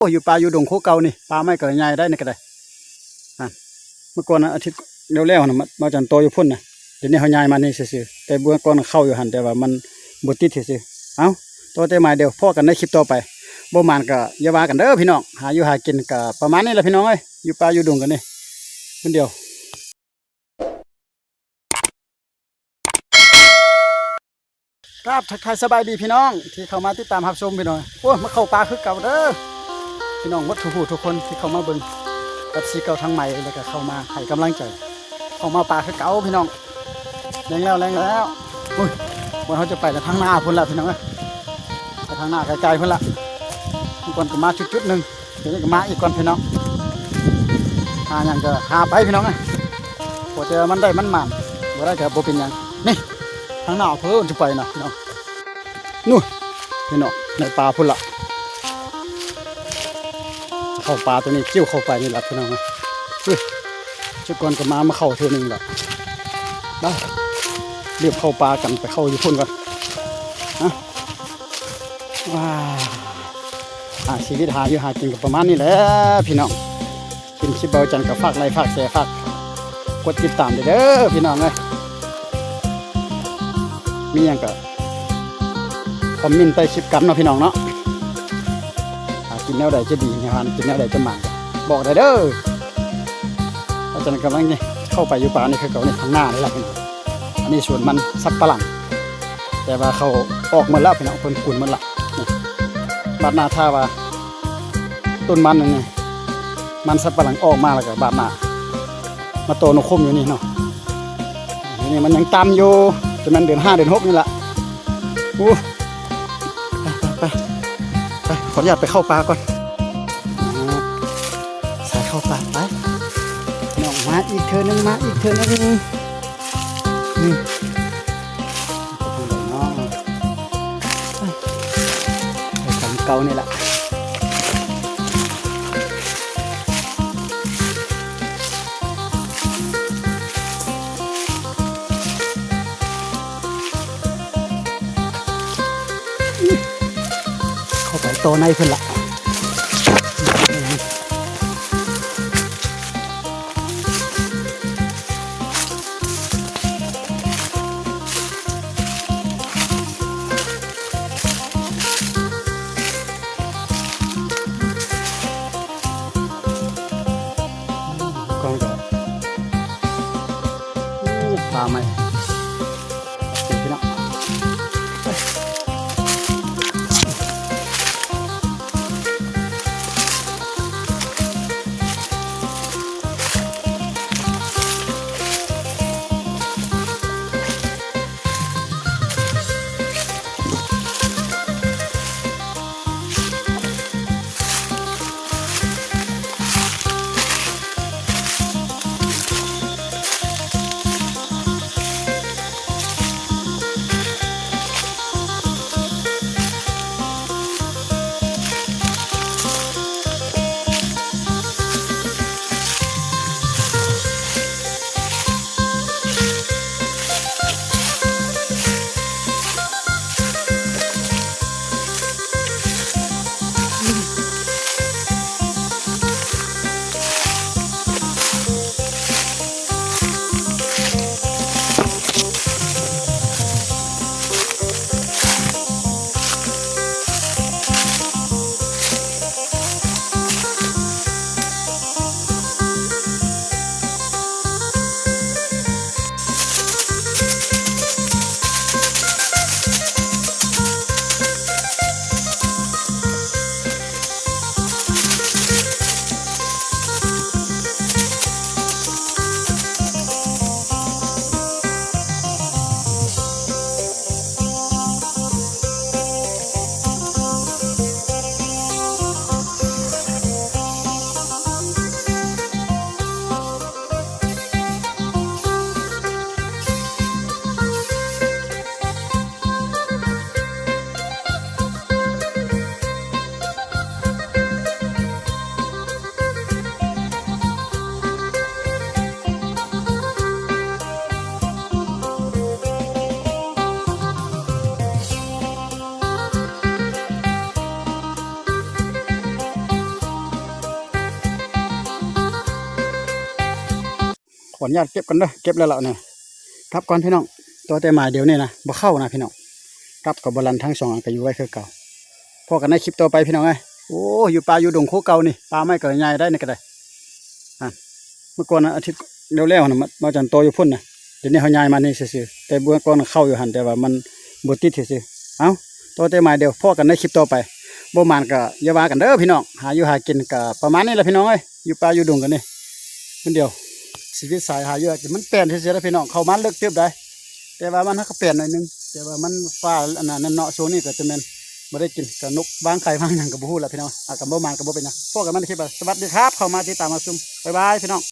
ໂອ້ ຢູ່ປ່າຢູ່ດົງຄືເກົ່ານີ້ ປ່າໄມ້ກໍໃຫຍ່ໄດ໋ນີ້ກໍໄດ້. ຫັ້ນ ເມື່ອກ່ອນນະ ອາທິດແລ້ວໆນະ ມາ ມາຈັນຕໍ່ຢູ່ພຸ້ນນະ. ດຽວນີ້ເຮົາຍ້າຍມານີ້ຊື່ໆ ແຕ່ເມື່ອກ່ອນເຂົ້າຢູ່ຫັ້ນ ແຕ່ວ່າມັນບໍ່ຕິດຊື່ໆ. ເອົ້າ ຕໍ່ແຕ່ໝາຍດຽວ ພໍ້ກັນໃນຄລິບຕໍ່ໄປ. ບໍ່ໝານກໍຢ່າວ່າກັນເດີພີ່ນ້ອງ. ຫາຢູ່ຫາກິນກໍປະມານນີ້ແຫຼະພີ່ນ້ອງເອີຍ ຢູ່ປ່າຢູ່ດົງກັນນີ້ຄົນດຽວ. ກາບທັກທາຍສະບາຍດີພີ່ນ້ອງທີ່ເຂົ້າມາຕິດຕາມຮັບຊົມພີ່ນ້ອງ. ໂອ້ຍ ມາເຂົ້າປ່າຄືເກົ່າເດີພີ່ນ້ອງ ໝົດທຸກຜູ້ທຸກຄົນທີ່ເຂົ້າມາເບິ່ງ ເອັຟຊີ ເກົ່າທັງໃໝ່ ແລ້ວກໍເຂົ້າມາໃຫ້ກຳລັງໃຈ. ເຂົ້າມາປ່າຄືເກົ່າພີ່ນ້ອງ. ແລງແລ້ວ ແລງແລ້ວ. ໂອ້ຍ ບ່ອນເຮົາຈະໄປນະ ທາງໜ້າພຸ້ນລະພີ່ນ້ອງເອີຍ ໄປທາງໜ້າໄກໆພຸ້ນລະ. ເມື່ອກ່ອນກໍມາຈຸດໆໜຶ່ງ ດຽວນີ້ກໍມາອີກກ່ອນພີ່ນ້ອງ. ຫາຫຍັງກໍຫາໄປພີ່ນ້ອງເອີຍ. ພໍແຕ່ມັນໄດ້ມັນໝານ ບໍ່ໄດ້ກໍບໍ່ເປັນຫຍັງ. ນີ້ ທາງໜ້າເພິ່ນຈະໄປນະພີ່ນ້ອງ. ນູ້ນ ພີ່ນ້ອງ ໃນປ່າພຸ້ນລະ. ເຂົ້າປ່າຕົວນີ້ ຈິ້ວເຂົ້າໄປນີ້ລະພີ່ນ້ອງເອີຍ. ເຮີ້ຍ ເຈົ້າກ່ອນກໍມາ ມາເຂົ້າເທື່ອໜຶ່ງລະ. ໄປ ລຽບເຂົ້າປ່າກັນ ໄປເຂົ້າຢູ່ພຸ້ນກ່ອນນະ. ວ້າ ຫາຊີວິດຫາຢູ່ຫາກິນກໍປະມານນີ້ແຫຼະພີ່ນ້ອງ. ເຫັນຄລິບເບົາຈັນກໍຝາກໄລ ຝາກແຊ ຝາກກົດຕິດຕາມເດີພີ່ນ້ອງເອີຍ. ມີຫຍັງກໍຄອມເມັນໃຕ້ຄລິບກັນເນາະພີ່ນ້ອງເນາະ. ຫາກິນແນວໃດຈະດີ ຫາກິນແນວໃດຈະໝານ ບອກໄດ້ເດີ. ອາຈານກຳລັງນີ້ເຂົ້າໄປຢູ່ປ່ານີ້ຄືເກົ່ານີ້ ທາງໜ້ານີ້ລະ. ອັນນີ້ສວນມັນສັບປະຫຼັງ ແຕ່ວ່າເຂົາອອກໝົດແລ້ວພີ່ນ້ອງ ເພິ່ນກຸນໝົດລະ. ນີ້ ບາດໜ້າຖ້າວ່າຕົ້ນມັນນີ້ ມັນສັບປະຫຼັງອອກມາແລ້ວກໍບາດໜ້າມາຕໍ່ໜູຄົມຢູ່ນີ້ເນາະ. ຢູ່ນີ້ມັນຍັງຕ່ຳຢູ່ ຈະແມ່ນເດືອນຫ້າເດືອນຫົກນີ້ລະ. ໂອ້ ໄປ ໄປ ໄປ ຂໍອະນຸຍາດໄປເຂົ້າປ່າກ່ອນ. ອ່າ ສາຍເຂົ້າປ່າໄປ ນ້ອງ ມາອີກເທື່ອໜຶ່ງ ມາອີກເທື່ອໜຶ່ງ. ນີ້ ໄປທາງໃດເນາະ? ໄປທາງເກົ່ານີ້ລະ. ເຂົ້າໄປຕໍ່ໃນເພິ່ນລະ. ກ່ອນກໍ ໂອ້ ປ່າໄມ້. ໂອເຄ ພີ່ນ້ອງ. ໂ ຂໍອະນຸຍາດເກັບກ່ອນເດີ ເກັບແລ້ວລະນີ້ ກັບກ່ອນພີ່ນ້ອງ. ຕໍ່ແຕ່ໝາຍດຽວນີ້ນະ ບໍ່ເຂົ້ານະພີ່ນ້ອງ ກັບກໍບໍ່ລັນ ທັງສອງອັນກໍຢູ່ໄວ້ຄືເກົ່າ. ພໍ້ກັນໃນຄລິບຕໍ່ໄປພີ່ນ້ອງເອີຍ. ໂອ້ ຢູ່ປ່າຢູ່ດົງຄືເກົ່ານີ້ ປ່າໄມ້ກໍໃຫຍ່ໄດ໋ນີ້ກໍໄດ້. ອາ ເມື່ອກ່ອນອາທິດແລ້ວໆຫັ້ນນະ ມາ ມາຈອນຕໍ່ຢູ່ພຸ້ນນະ ດຽວນີ້ເຮົາຍ້າຍມານີ້ຊື່ໆ ແຕ່ເມື່ອກ່ອນເຂົ້າຢູ່ຫັ້ນ ແຕ່ວ່າມັນບໍ່ຕິດຊື່ໆ. ເອົ້າ ຕໍ່ແຕ່ໝາຍດຽວ ພໍ້ກັນໃນຄລິບຕໍ່ໄປ. ບໍ່ໝານກໍຢ່າວ່າກັນເດີພີ່ນ້ອງ ຫາຢູ່ຫາກິນກໍປະມານນີ້ລະພີ່ນ້ອງເອີຍ ຢູ່ປ່າຢູ່ດົງກັນນີ້ຄົນດຽວ. ຊີວິດສາຍຫາຢູ່ຫາກິນມັນແປນຊື່ໆລະພີ່ນ້ອງ ເຂົ້າມາເລິກເຕີບໄດ໋ ແຕ່ວ່າມັນຫາກະແປນໜ້ອຍໜຶ່ງ ແຕ່ວ່າມັນຟ້າອັນນັ້ນເນາະ ຊ່ວງນີ້ກໍຈະແມ່ນບໍ່ໄດ້ກິນ ກໍນົກວາງໄຂ່ວາງຫຍັງກໍບໍ່ຮູ້ລະພີ່ນ້ອງ. ອາ ກໍບໍ່ໝານກໍບໍ່ເປັນຫຍັງ ພໍ້ກັນໃໝ່ໃນຄລິບ ສະຫວັດດີຄັບ ເຂົ້າມາຕິດຕາມຮັບຊົມ ບາຍບາຍພີ່ນ້ອງ.